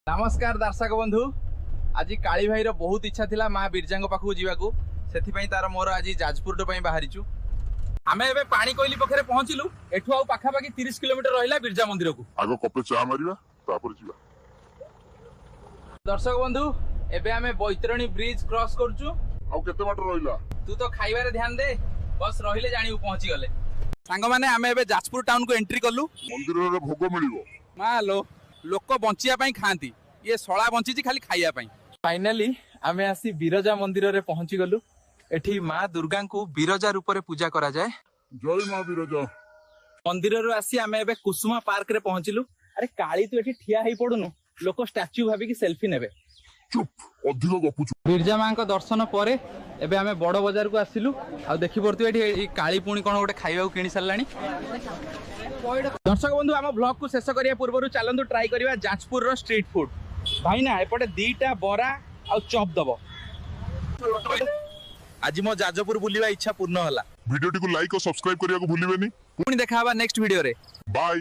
ନମସ୍କାର ଦର୍ଶକ ବନ୍ଧୁ, ଆଜି କାଳି ଭାଇର ବହୁତ ଇଚ୍ଛା ଥିଲା ମା ବିରଜାଙ୍କ ପାଖକୁ ଯିବାକୁ, ସେଥିପାଇଁ ତାର ମୋର ଆଜି ଯାଜପୁର ପାଇଁ ବାହାରିଛୁ। ଆମେ ଏବେ ପାଣିକୋଇଲି ପାଖରେ ପହଞ୍ଚିଲୁ। ଏଠୁ ଆଉ ପାଖାପାଖି 30 କିଲୋମିଟର ରହିଲା ବିରଜା ମନ୍ଦିରକୁ। ଆଗ କପେ ଚା ମାରିବା, ତାପରେ ଯିବା। ଦର୍ଶକ ବନ୍ଧୁ, ଏବେ ଆମେ ବୈତରଣୀ ବ୍ରିଜ କ୍ରସ୍ କରୁଛୁ। ଆଉ କେତେ ବାଟ ରହିଲା? ତୁ ତ ଖାଇବାରେ ଧ୍ୟାନ ଦେ, ବସ୍ ରହିଲେ ଜାଣିବୁ ପହଞ୍ଚିଗଲେ। ସାଙ୍ଗମାନେ, ଆମେ ଏବେ ଯାଜପୁର ଟାଉନକୁ ଏଣ୍ଟ୍ରି କଲୁ। ମନ୍ଦିରରେ ଭୋଗ ମିଳିବ। ମା ଲୋ, ଲୋକ ବଞ୍ଚିବା ପାଇଁ ଖାଆନ୍ତି, ଇଏ ଶଳା ବଞ୍ଚିଛି ଖାଲି ଖାଇବା ପାଇଁ। ଫାଇନାଲି ଆମେ ଆସି ବିରଜା ମନ୍ଦିରରେ ପହଞ୍ଚି ଗଲୁ। ଏଠି ମା ଦୁର୍ଗାଙ୍କୁ ବିରଜା ରୂପରେ ପୂଜା କରାଯାଏ। ଜୟ ମା ବିରଜା। ମନ୍ଦିରରୁ ଆସି ଆମେ ଏବେ କୁସୁମା ପାର୍କରେ ପହଞ୍ଚିଲୁ। ଆରେ କାଳି, ତୁ ଏଠି ଠିଆ ହେଇ ପଡୁନୁ, ଲୋକ ଷ୍ଟାଚ୍ୟୁ ଭାବିକି ସେଲ୍ଫି ନେବେ। ଚୁପ୍, ଅଧିକ ଗପୁଛୁ। ବିରଜା ମାଙ୍କ ଦର୍ଶନ ପରେ ଏବେ ଆମେ ବଡ ବଜାରକୁ ଆସିଲୁ। ଆଉ ଦେଖିପାରୁଥିବେ, ଏଠି ଏଇ କାଳି ପୁଣି କଣ ଗୋଟେ ଖାଇବାକୁ କିଣି ସାରିଲାଣି। ଦର୍ଶକ ବନ୍ଧୁ, ଆମ ବ୍ଲଗକୁ ଶେଷ କରିବା ପୂର୍ବରୁ ଚାଲନ୍ତୁ ଟ୍ରାଇ କରିବା ଯାଜପୁରର ଷ୍ଟ୍ରିଟ୍ ଫୁଡ୍। ଭାଇନା, ଏପଟେ 2ଟା ବରା ଆଉ ଚପ୍ ଦବ। ଆଜି ମୋ ଯାଜପୁର ବୁଲିବା ଇଚ୍ଛା ପୂର୍ଣ୍ଣ ହେଲା। ଭିଡିଓଟିକୁ ଲାଇକ୍ ଓ ସବସ୍କ୍ରାଇବ କରିବାକୁ ଭୁଲିବେନି। ପୁଣି ଦେଖା ହବା ନେକ୍ସଟ ଭିଡିଓରେ। ବାଏ।